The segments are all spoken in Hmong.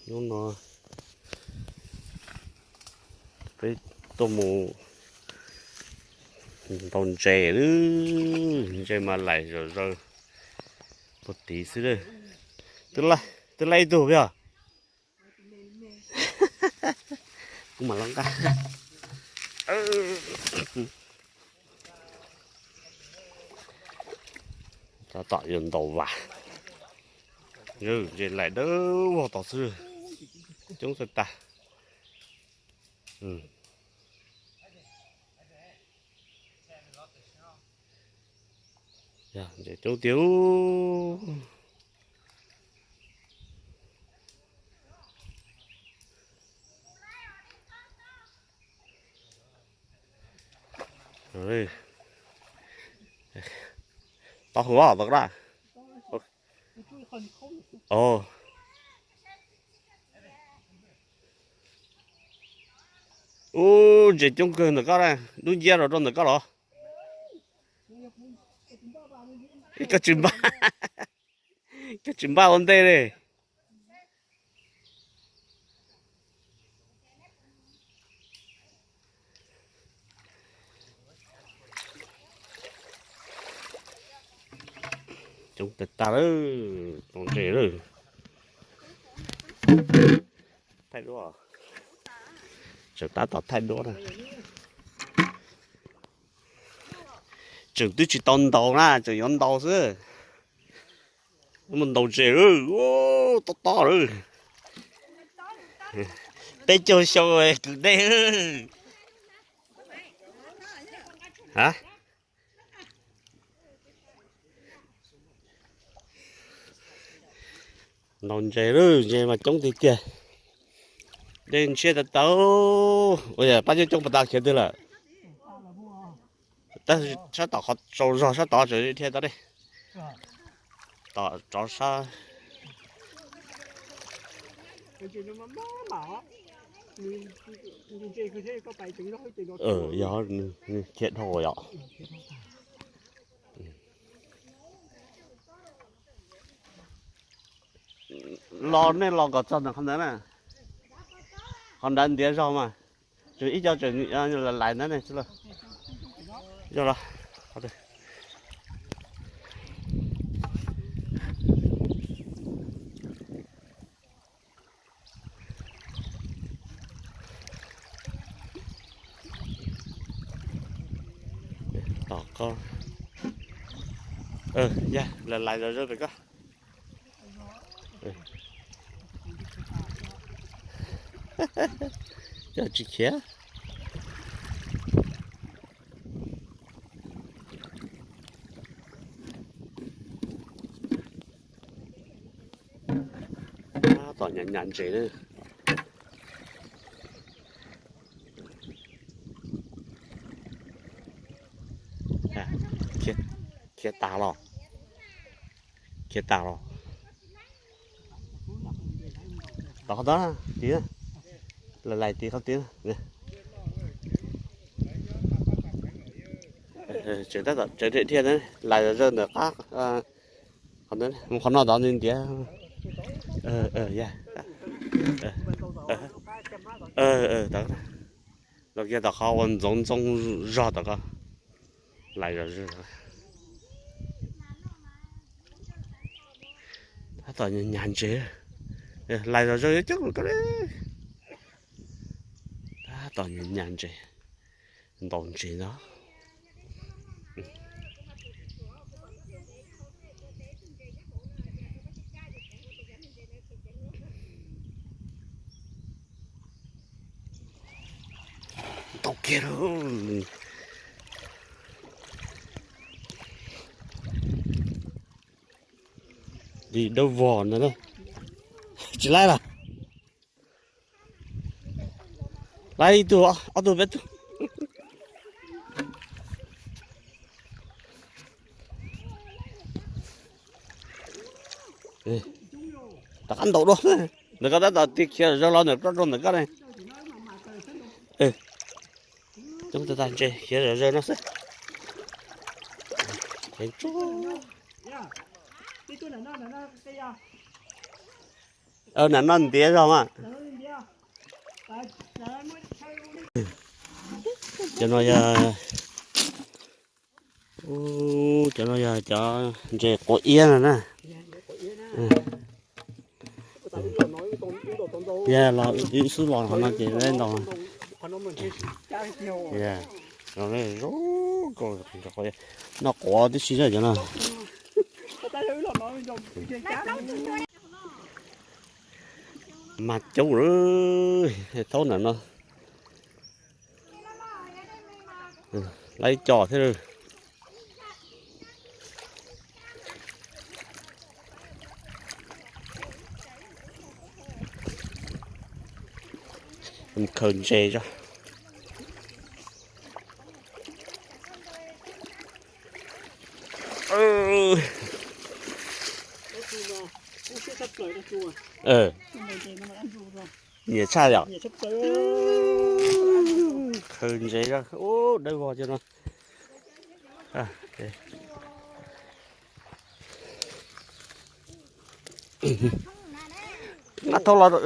Hnub no peb tuaj mus ntaus ntses, ntses mas laim zom zaws puag tid xwb. Twb laij ib tug peb os. Kuv mam los nqa. Tab tom yuav ntaus vas. Ntses laim dawb vog tod xwb, coob tag tag. Ntses coob tiag. Tau hwv os, tau daj. Ub, ntses coob kawg ntawm koj na, dub nciab rau rau ntawm koj los. Koj tsis npaj, koj tsis npaj ua ntej li. Coob tag tag lawm, tau ntses lawm. Thaij duab, tseem tab tom thaij duab na. Tseem twb tsis tau ntaus na, tseem yuav ntaus xwb. Mus ntaus ntses, tob tob lawm. Peb caug xyoo kwv dej. Ntaus ntses lawm, ntses mas coob tiag tiag. Dej ntshiab tau tau. Ua cas pab coob coob pas tas khiav twg lawm? Tab sis sab tom qhov tsaus zog sab tod tseem dhia tau dej. Tom rov sab. Yog nws khiav dhau yom. Los nej los kom txog ntawm qhov ntawd na. Qhov nrad ntiav zog mas. Tseem ib co tseem lais ntawd ne. Yog los. Tom koj. Yog lais lais zog zog pem koj. Cov tsis khiav. Tab tom nyas nyas ntses na. Khiav tas los, khiav tas los. Tom qhov tod tid, lais lais tid qhov tid. Tseem tab tom tseem dhia, lais zog zog ntawm qab. Qhov no tod nws ntiav. Los kiag tom qhov uas ntxoov ntxoo zog tom ko. Lais zog zog. Tab tom nyas ntses, lais zog zog yuav coob kawg li. Tab tom nyas ntses, ntaus ntses no. Tau kiag lauj. Li dawb vog no, tsis laib los? Laib ib tug, ob tug, peb tug. Tom qab ntaus dua, ntawm ko tab tom tig khiav zog los ntawm koj rau ntawm koj ne. Coob tag tag ntses khiav zog zog no xwb. Heev tsuag. Ua nram no ntiav zog mas. Cov no yog, cov no yog cov ntses quav iab no na. Yog los wb xub los qhov no ces lawv ntaus. Zoo nkauj, noj quav tib si na cov no. Mas coob, thaub nram no. Laib co thiab. Khaws ntses tso. Nyiam tshaj yom. Khaws ntses, ub, dawb vog cov no. Nqa thauj los rau wb.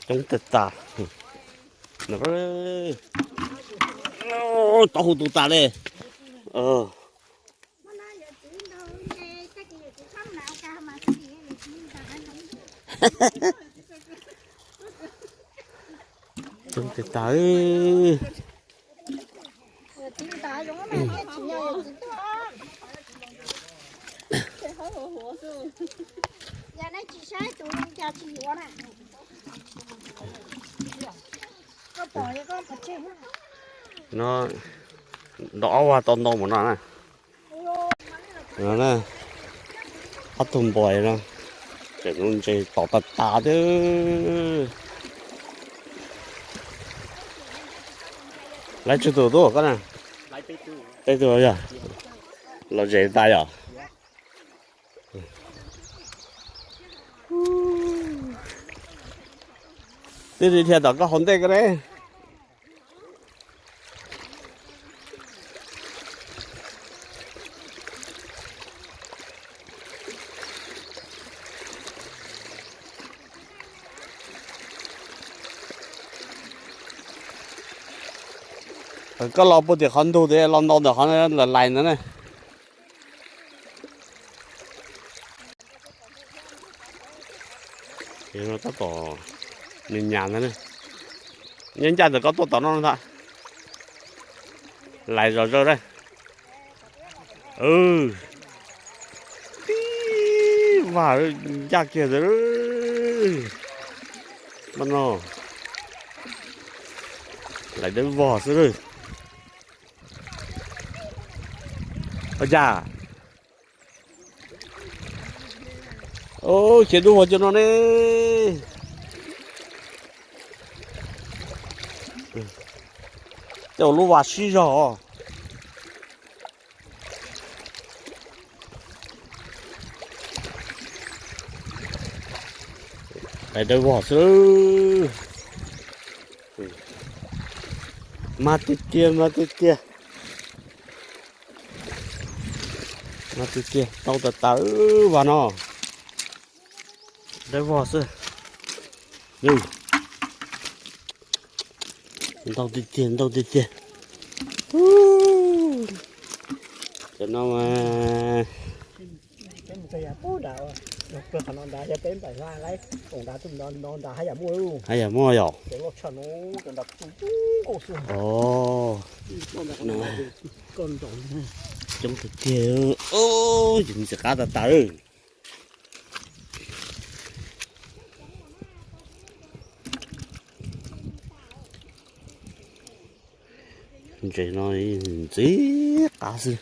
Coob tag tas. Taub hau tu tas li. Coob tag tas. No, nto ob vag tau ntau mus no na. No na, ob tug npos no, tseem ntses tom tas tas xwb. Lawv tsawg tus tub koj na? Peb tug yog los zem tas yom. Twb dhia tom koj hauv ntej ko ne. Koj los puag tim qhov ntug tias los ntau ntawm qhov lais ntawd na. Tab tom me nyuam ntag na. Nyob ncaj ntawm koj tuaj tom no ntag. Lais zom zaws na. Tib vaj ncaj kiag ntawd. Mas no lais dawb vog xwb. Ua cas, khiav dub vog cov no ne. Tej ua lub vas sib zog. Lais dawb vog xwb. Mas tiag tiag, mas tiag tiag. Mas tiag tiag, ntau tas tas vas no. Dawb vog xwb. Ntau tiag tiag, ntau tiag tiag. Cov no mas haj yam muaj yom. Coob tiag tiag. Ces ntxim qab tas tas. Ntses no ntxim qab xwb.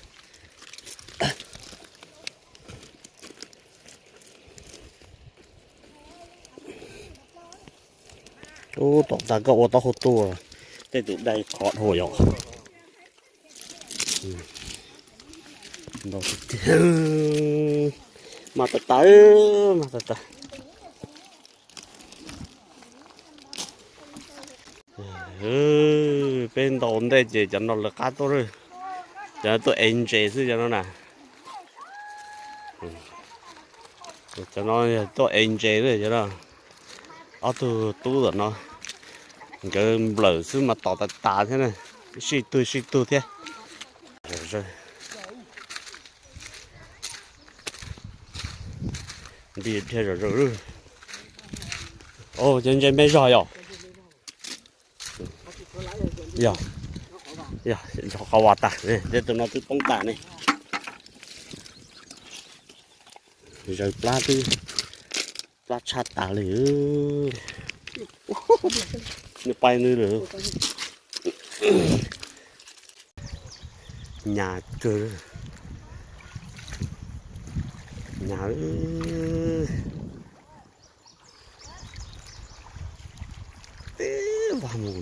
Ub, tom tas koj ua taub hau tuaj, tej tus dai qhov dhau yom. Mas tas tas, mas tas tas. Peb ntaus ntej ces cov no lawv qab tuaj, cov no tuaj ev ntses xwb cov no na. Cov no yog tuaj ev ntses na cov no. Ob tug tub tom no, nkawd nplawm xwb mas tom tas tas thiab na, sib tug sib tug thiab. Nti dhia zom zaws. Cov ntses npe zog yom. Yog, yog, qhov vas tas, tej tus no twb poob tas ne. Zaws plab twb, plab tshaj tas li. Nws pais nws lawm. Nyas kawg, nyas. Teb vas mus,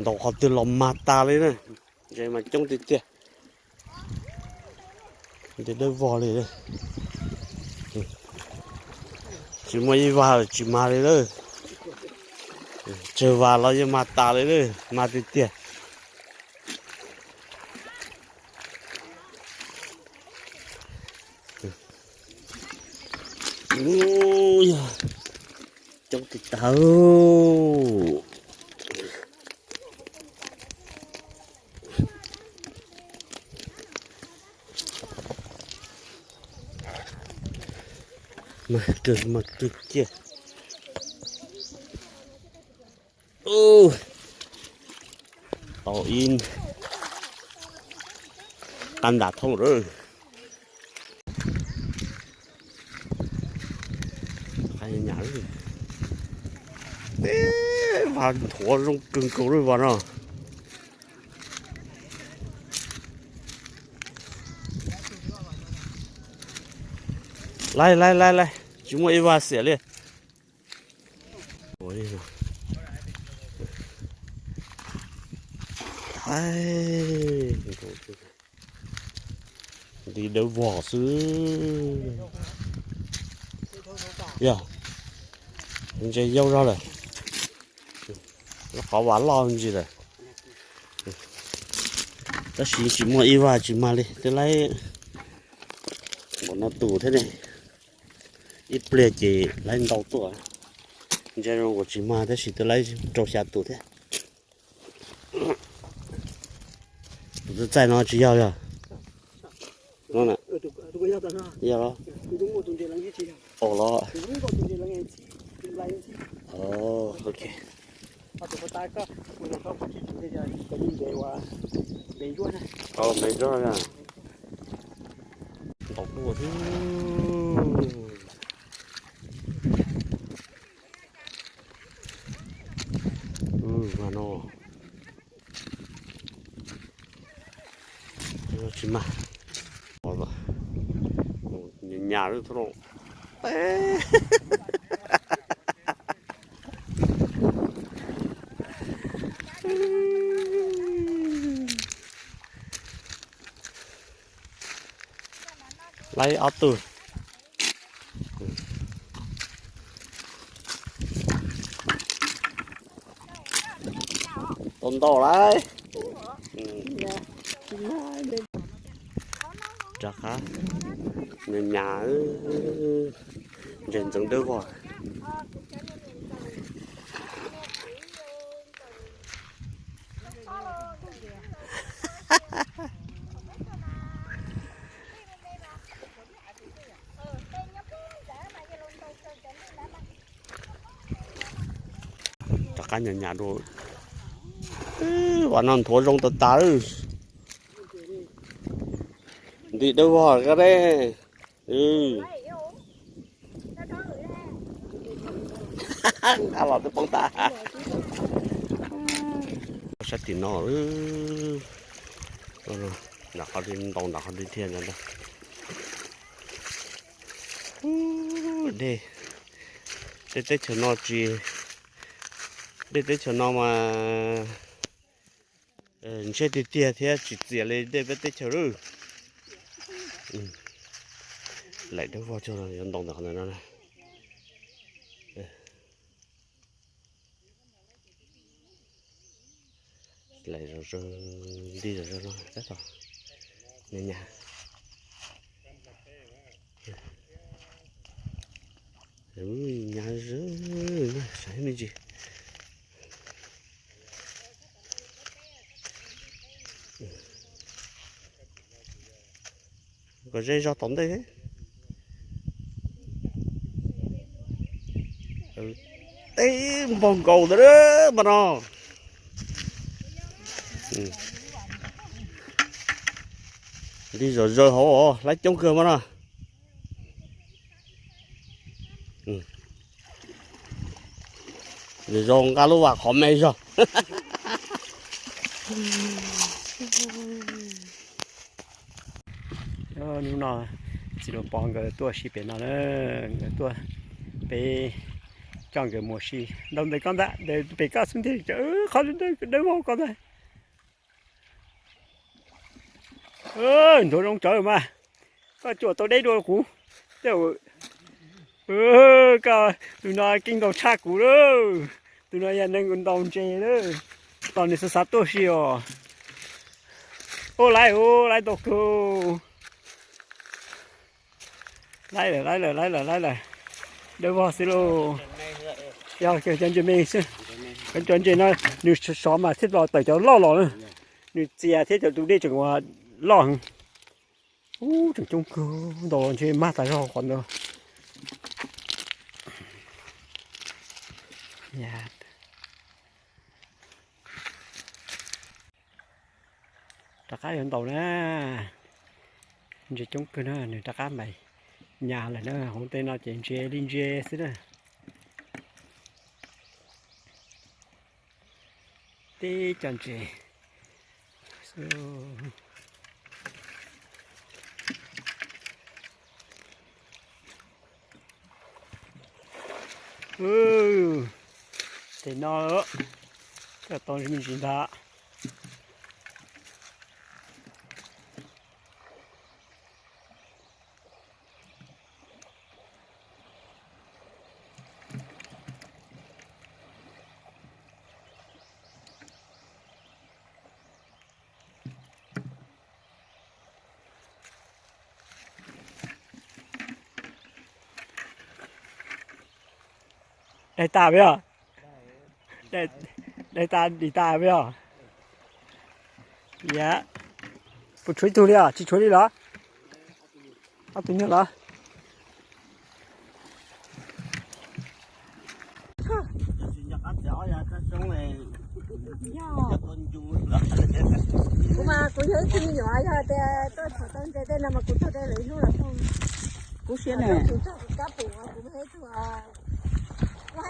ntaus qhov twg los mag tas li na. Ntses mas coob tiag tiag. Nti dawb vog li. Tsis muaj ib vas tsis mag li lawm. Tsawg vas los yeej mag tas li lawm, mag tiag tiag. Coob tiag tag. Mag kawg, mag kawg kiag. Tau ib qab ntas thoob lawm. Nyas, teb vas nthuav zoo kawg nkaus li vas no. Laib laib laib laib, tsis muaj ib vas xiam li. Nti dawb vog xwb. Yog, ntses yau zog lawm. Qhov vas loj ntsis lawm. Tab sis tsis muaj ib vas tsis mag li, twb laib npaum no tus thiab ne. Ib pliag ces laib ntau tuaj. Ntses zoo kuj tsis mag tab sis twb laib rau xya tus thiab. Tus txaij no tsis yog, yog no na. Yog los? Au los. Ok. Au, npe Zuag na. Ntaus dua xwb. Ua no tsis mag. Nyas nyas lub thub no. Laib ob tug. Tau ntau lawm. Rov qab, nyas nyas, ntses ntxeev dawb vog. Rov qab nyas nyas dua. Vas no nthuav zoo tas tas. Nti dawb vog koj ne. Nqa los twb poob tas. Sab tim no, nram qhov ntau nram qhov ntawd thiab ntag. Dej, dej teb chaws no tsis, dej teb chaws no mas ntshe tiag tiag thiab tsis txias li dej peb teb chaws lawm. Laim dawb vog cog yuav ntau ntawm qhov ntawd no. Tais zog zog, nti zog zog no tab tom nyas nyas. Nyas zog, saib me ntsis. Kom ze zog tom ntej. Teb npog nkaus ntawd mas no. Nti zog zog hauv, laib coob kawg mas no. Zoo nqa lub vas qhov me zog. Hnub no txiv Nus Pov nkawd tuaj si pem no na, nkawd tuaj, peb coj nkawd mus si ntau ntawm koj ntag, ntawm pem koj xwb ntiag, qhov dawb vog koj ntag. Ntuav zoo tsawv mas, koj cuam tau deb dua kuv. Koj, tus no keej ntaus tshaj kuv lawm, tus no yog neeg ntaus ntses lawm, tos nws xav xav tuaj si os. Ua laib, ua laib ntau kawg. Laib lawm, laib lawm, laib lawm, laib lawm. Dawb vog xwb lauj. Yog cov ntses me xwb. Cov ntses no nws sov mas thiaj los tawm cov loj los na. Nws txias thiab cov tus dej tseem ua loj heev. Ub, tseem coob kawg, ntaus ntshe mag tas zog qhov ntawd. Rov qab yuav ntaus na. Ntses coob kawg na, nws rov qab npais nyas lawm na, hauv tej no ces ntses li ntses xwb na. Tib co ntses. Ces no coj tau me ntsis ntag. Daig tas peb os. Daig tas dim tas peb os. Yam, puas tshuav ib tug li os? Tsis tshuav li los? Ob tug nyuag los. Kuv mas kuv yog ib tug me nyuam, yog tias tuaj txhom tau ntses tej no mas kuv tuag tej lawm ib hnub los tau. Kuv siab na. Kuv txog kuv kab pum kuv me ib tug, kuv hais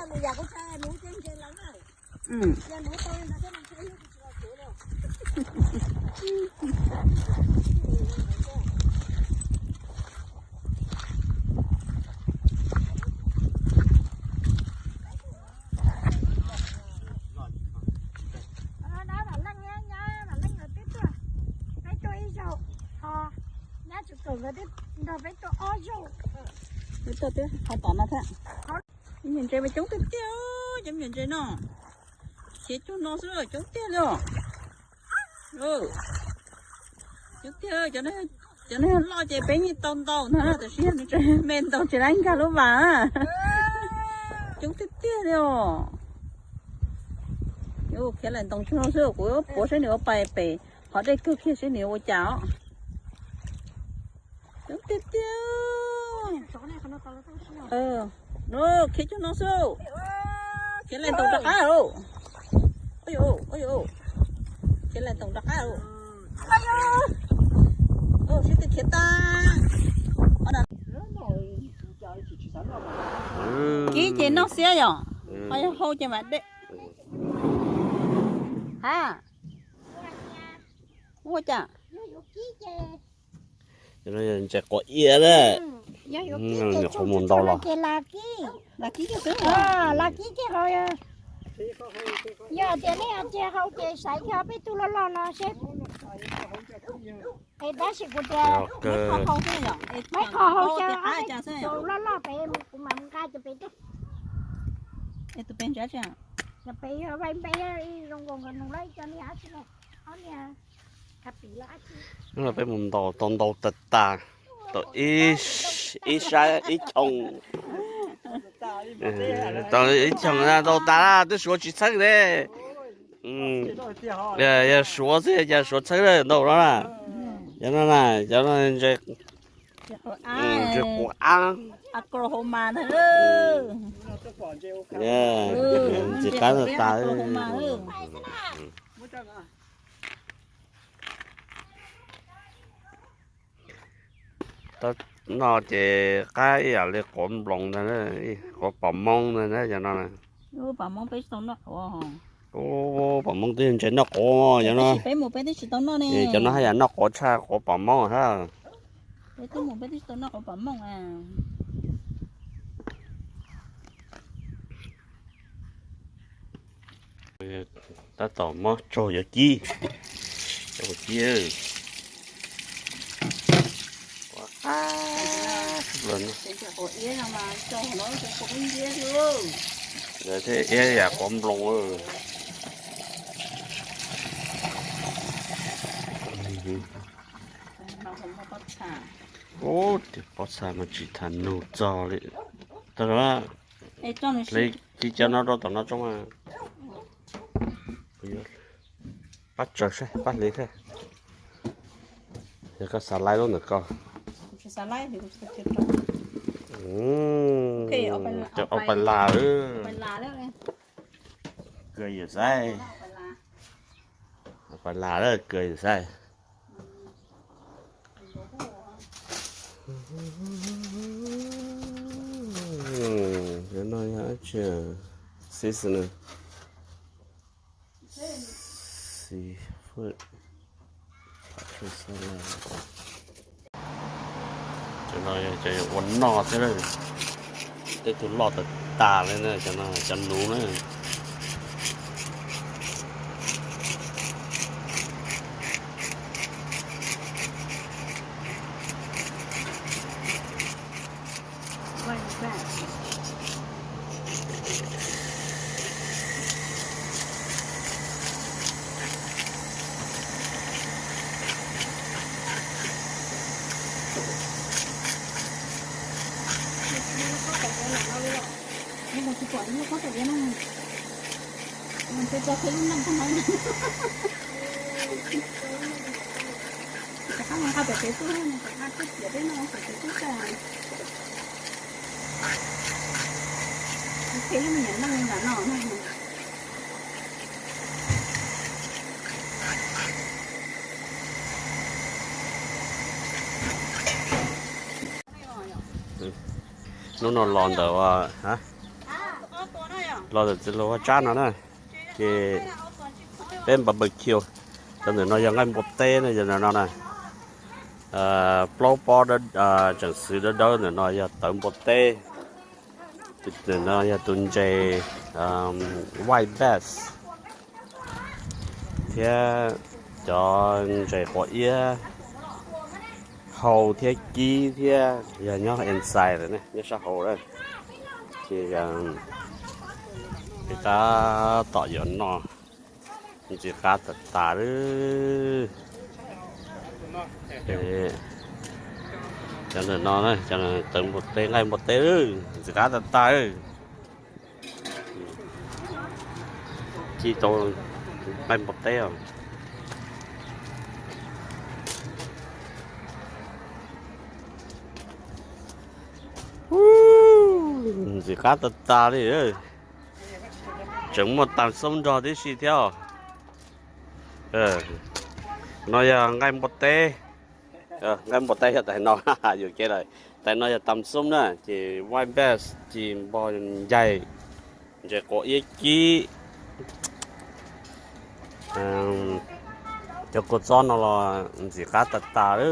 lus yam kuv txhais mus coj ntses los na. Yog hnub tau li ntawd thiab no ntshe ib hnub kuv tsis los tsev lawm. Nyob Vam Leej, nyob Vam Leej nkawd twb tuaj, peb tuaj ib zaug, ho nyob Tsuj Kaum nkawd twb nrog peb tuaj ob zaug. Peb tuaj twb ho tom no thiab. Cov me nyuam ntses mas coob tiag tiag, cov me nyuam ntses no, khiav cuag no xwb coob tiag li os. Coob tiag, cov no yog loj ces peb yeej tau ntau ntag na, tab sis yog nws tseem me ntau tsis laib nkag lub vas. Coob tiag tiag li os. Yuav khiav laim ntoos cuag no xwb, kuv puav saib nws ua pais pem qhov dej kawg kiag saib nws ua cas os. Coob tiag tiag. No, khiav cuag no xwb. Khiav laim ntoos rov qab. Khiav laim ntoos rov qab. Sib tw khiav tag. Kib ces noj xiab yom, ho yog hau ces mam dej. Ha, ua cas? Ntses quav iab na. Nyuam qhuav mus ntaus los. Yog tias nej cia hau ces xaiv kiag peb tug loj loj no seb. Es tab sis kuv tias peb qho hau xyaw, tus loj loj pem kuv mam nqa cov pem tej. Peb yog vaij npe zoo nkaus nkawd nug lawm, cov niag dab tsi no, ob niag kab pis los dab tsi. Hnub no peb mus ntaus tau ntau tas tas, tau ib, ib sab ib choo. Tau ib choo ntau tas lawm, twb suav tsis txheeb ne. Yog suav xwb cas suav txheeb ntau no na. Cov no na, cov no ntses, ntses quav ab. Ntxim qab tas tas. Tab no ces qab ib yam li quav nploos ntag, quav pom moob ntag cov no. Ub, pom moob twb ntses noj quav cov no. Cov no haj yam noj quav tshaj quav pom moob hab. Tab tom muab tsaug yuav cib, cov kuv cib. Lawv thiab iab yam quav nploos. Ub, tias pob txha mas tsis tham nug txog li. Tau, cib cov no rau tom no tso mas. Pab tsaws saib, pab hliv saib. Yog koj xav laib lub ntawm koj. Cov au pais las, kawg yawm saib. Au pais las lawm, kawg yawm saib. Cov no yog dab tsi? Seasoning. Seafood. Cov no yog cov yuav ua noj thiab na. Tej tug loj tas tas li na, cov no cov nuv na. Hnub no los ntawm, los ntawm txiv laug Vaj Tsab no na, ces peb barbecue. Cov ntawm no yog nqaij npua teb na, yog no na. Plaub pob tseem xwb dawb dawb ntawm no yog tawv npua teb. Ntawm no yog tus ntses white bass thiab cov ntses quav iab hau thiab kib thiab yog nyob inside lawm, nyob sab hauv lawm. Ces peb tab tom yuav noj, ntxim qab tas tas li. Cov ntawm no, cov tawv npua teb, nqaij npua teb, ntxim qab tas tas. Ci tau nqaij npua teb os. Ntxim qab tas tas li. Tseem muaj tas xoob nrog tib si thiab os. No yog nqaij npua teb. Nqaij npua teb yog tais no, yuam kev lawm. Tais no yog tas xoob na, ces white bass, ces npog ncaig, ntses quav iab kib. Cov kua txob no los ntxim qab tas tas li.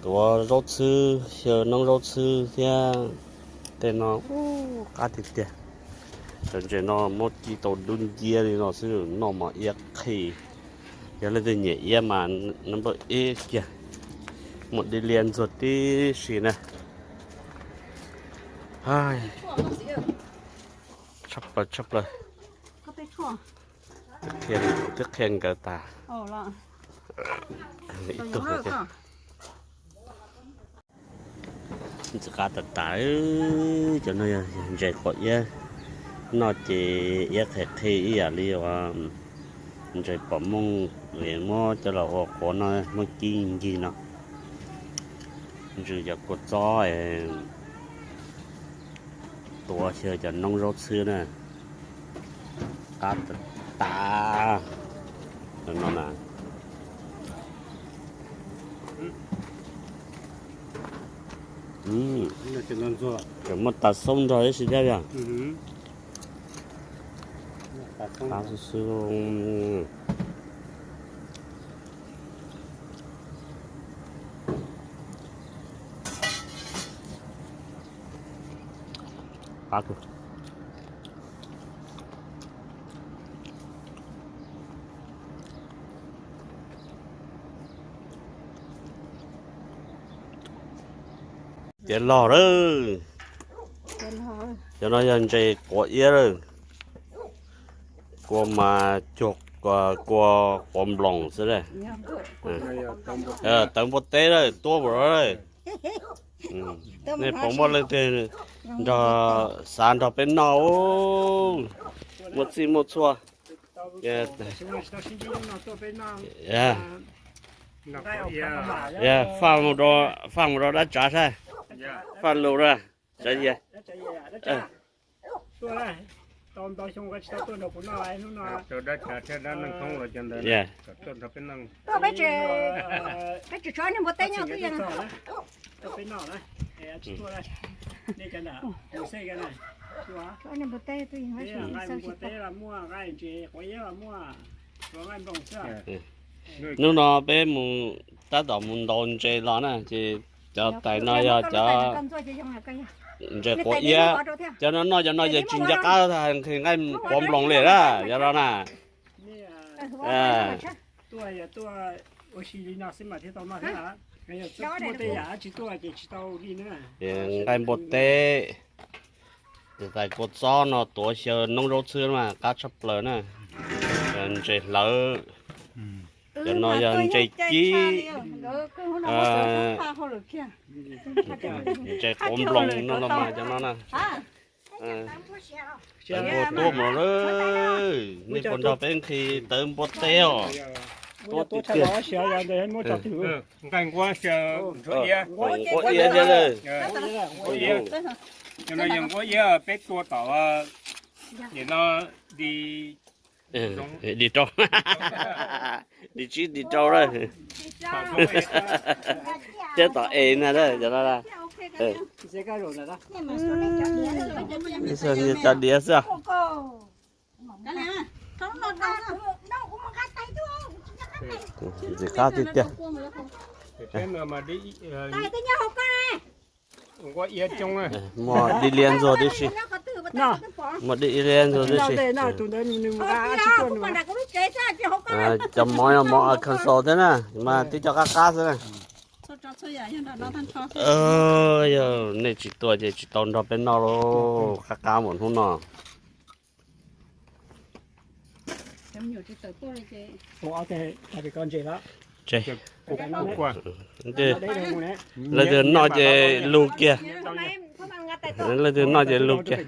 Tuav zaub txhwb, xyaw noob zaub txhwb thiab tej no qab tiag tiag. Cov ntses no muab ci tau dub nciab li no xwb, noj mas iab qhi. Yog leej twg nyiam iab mas npawb ib kiag, muaj dib liab ntxuag tib si na. Tshaj plaws, tshaj plaws. Twb qhia nkawd tas. Ib tug ntxim qab tas tas. Cov no yog ntses quav iab, noj ces iab qhe qhi ib yam li ntses pom mooj, muab coj los ua quav no, muab kib ncig no. Ntsws cov kua txob, tuav xyaw cov noob zaub txhwb na. Qab tas tas no na. Muaj tas xoob nrog ib si thiab yog. Qab xwb xwb. Qab kawg. Tiav log lawm. Cov no yog ntses quav iab lawm. Kua mas cuag kua quav nploos xwb. Tawv npua teb lawm, tuab mus lawm. Nej puas muaj leej twg nrog, xav nrog peb noj? Muaj txij muaj txhua. Faj mus rau dab tsav saib. Faj lus na. Peb tsis tshuav niag npua teb nyob twb yeej. Hnub no peb mus, tab tom mus ntaus ntses los na, ces cov tais no yog cov ntses quav iab. Cov no noj cov no ces tsis nco qab nqaij quav nploos li na, yog no na. Nqaij npua teb, tais kua txob no tuav xyaw noob zaub txhwb mas qab tshaj plaws na. Ntses hlawv, cov no yog ntses kib, ntses quav nploos no no mas cov no na. Tawv npua tuab mus lawm, nej puas nrog peb nqhis tawv npua teb os? Tuab tiag tiag. Nqaij nquab xyaw nquab iab thiab lawm. Cov no yog nquab iab peb tua tom nim no di, di rau, di tsib di rau lawm. Thiab tom es na, cov no na. Cov diav xwb. Ntxim qab tiag tiag. Muaj dib liab ntxuag tib si. Muaj dib liab ntxuag tib si. Cov mov no mov Arkansas thiab na, mas tib co qab qab xwb na. Yog nej tsis tua ces tsis tau nrog peb noj lauj, qab qab mus hnub no. Leej twg noj ces lug kiag. Leej twg noj ces lug kiag.